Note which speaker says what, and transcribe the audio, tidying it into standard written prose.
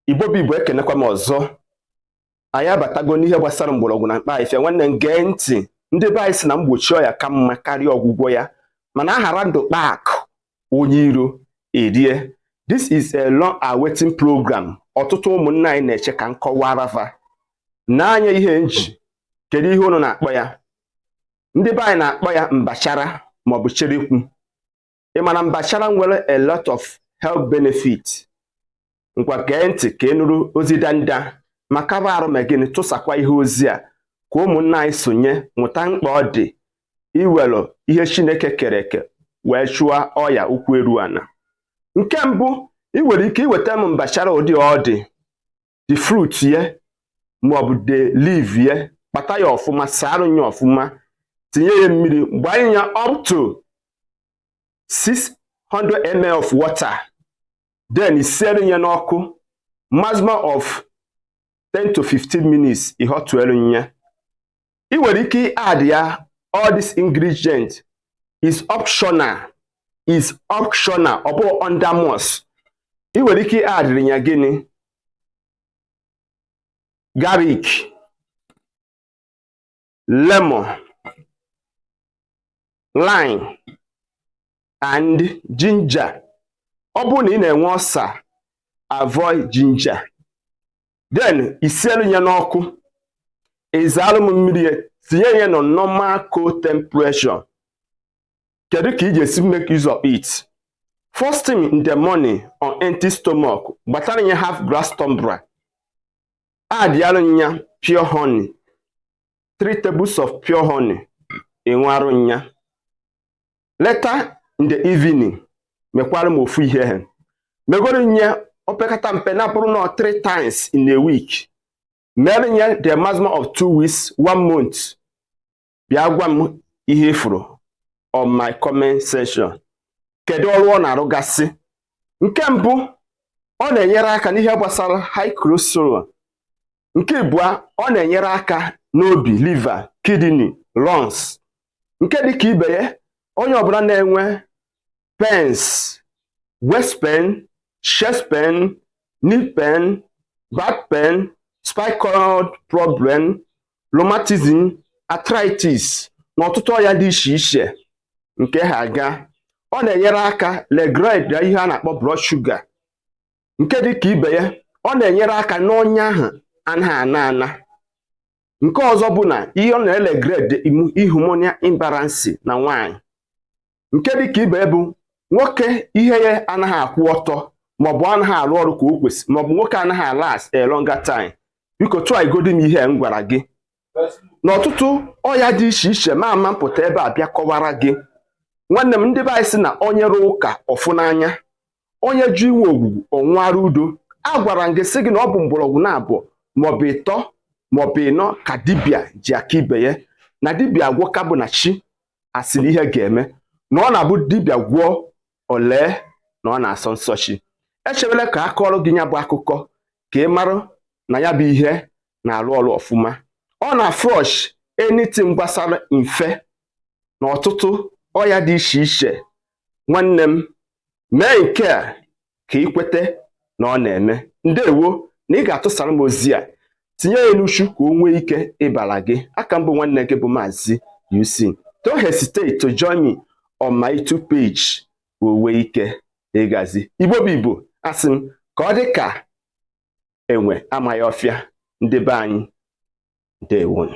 Speaker 1: Igbo bụ Igbo, ekenekwa m ọzọ. Anyị abatago n'ihe gbasara mgbọrọgwụ na mkpa ahịfịa. Nwanne m, gee ntị. Ndị be anyị sị na mgbochi ọya ka mma karịa ọgwụgwọ ya, mana aghara ndụ kpaa akụ onye iro erie. This is a long awaiting program. Ọtụtụ ụmụnne anyị na-eche ka m kọwara fa n'anya ihe nji. Kedu ihe unu na-akpọ ya? Ndị be anyị na-akpọ ya mbachara maọbụ cherekwu. Ị ma na mbachara nwere a lot of health benefit? Ngwa, gee ntị ka ị nụrụ ozi danda ma kaba arụ. Ma gịnị, tụsakwa ihe ozi a ka ụmụnne anyị sonye mụta mkpa ọ dị iwelu ihe Chineke kere eke wee chụọ ọya ụkwụ eru ana. Nke mbụ, ị nwere ike iweta m mbachara ụdị ọ dị, the fruit ye maọbụ the leaf ye. Kpata ya ọfụma, sarụ ya ọfụma, tinye ya mmiri, gbanye ya up to 600 ml of water, then isiere ya n'ọkụ maximum of 10 to 15 minutes. Ịghọtuelu ya. Ị nwere ike add ya all this ingredient. Is optional, is optional, ọ bụ under must. Ị nwere ike add ya gịnị? Garlic, lemon, lime and ginger. Ọ bụrụ na ị na-enwe ulcer, avoid ginger. Then isielu ya n'ọkụ, ịzalụ m mmiri ya, tinye ya na normal cold temperature. Kedu ka ị ga-esi make use of it? First thing in the morning, on empty stomach, gbatara ya half glass tumbler, add yalụ ya pure honey, 3 tables of pure honey, ịṅụarụ ya. Later in the evening, mekwara m ofu ihe ha megoro nye. Opekata mpe na bụrụ na 3 times in a week, mere nye the maximum of 2 weeks, one month. Bịa gwa m ihe ifuru on my comment section. Kedu ọrụ ọ na-arụgasị? Nke mbụ, ọ na-enyere aka n'ihe gbasara high cholesterol. Nke abụọ, ọ na-enyere aka n'obi, liver, kidney, lungs. Nke dịka ibe ya, onye ọbụla na-enwe pains, waist pain, chest pain, knee pain, back pain, spinal cord problem, rheumatism, arthritis na ọtụtụ ọrịa dị iche iche nke ha aga, ọ na-enyere aka regulate ihe a na-akpọ blood sugar. Nke dịka ibe ya, ọ na-enyere aka n'ọnya ahụ anaghị ana ana. Nke ọzọ bụ na ihe ọ na-eregularate hormonal imbalance na nwanyị. Nke dịka ibe ya bụ nwoke ihe ya anaghị akwụ ọtọ, maọbụ anaghị arụ ọrụ ka o kwesị, maọbụ nwoke anaghị last a longer time. Biko, tụọ igodi m ihe m gwara gị. N'ọtụtụ ọya dị iche iche ma ama mpụta ebe a bịa kọwara gị. Nwanne m, ndị be anyị sị na onye rụ ụka ọfụ n'anya, onye ju inwe ogwugwu ọnwara udo. A gwara m gị sị gị na ọ bụ mgbọrọgwụ na abụọ maọbụ ịtọ maọbụ ịnọ ka dibịa ji aka ibe ya na dibịa agwọ ka bụ na chi asị na ihe ga-eme na ọ na-abụ dibịa gwụọ olee na ọ na-asọ nsọ chi. Echebela ka a kọrọ gị ya bụ akụkọ ka ị marụ na ya bụ ihe na-arụ ọrụ ọfụma. Ọ na flush anything gbasara mfe na ọtụtụ ọya dị iche iche. Nwanne m, mee nke a ka ị kwete na ọ na-eme. Ndewo na ị ga-atụsara m ozi a, tinye ya n'uchu ka o nwee ike ịbara gị aka. Mbụ, nwanne gị bụ Maazị UC. Don't hesitate to join me on my YouTube page ka o nwee ike ịgazi. Igbo bụ Igbo, asị m ka ọ dị ka enwe amaghị ọfịa. Ndị be anyị, ndewonu.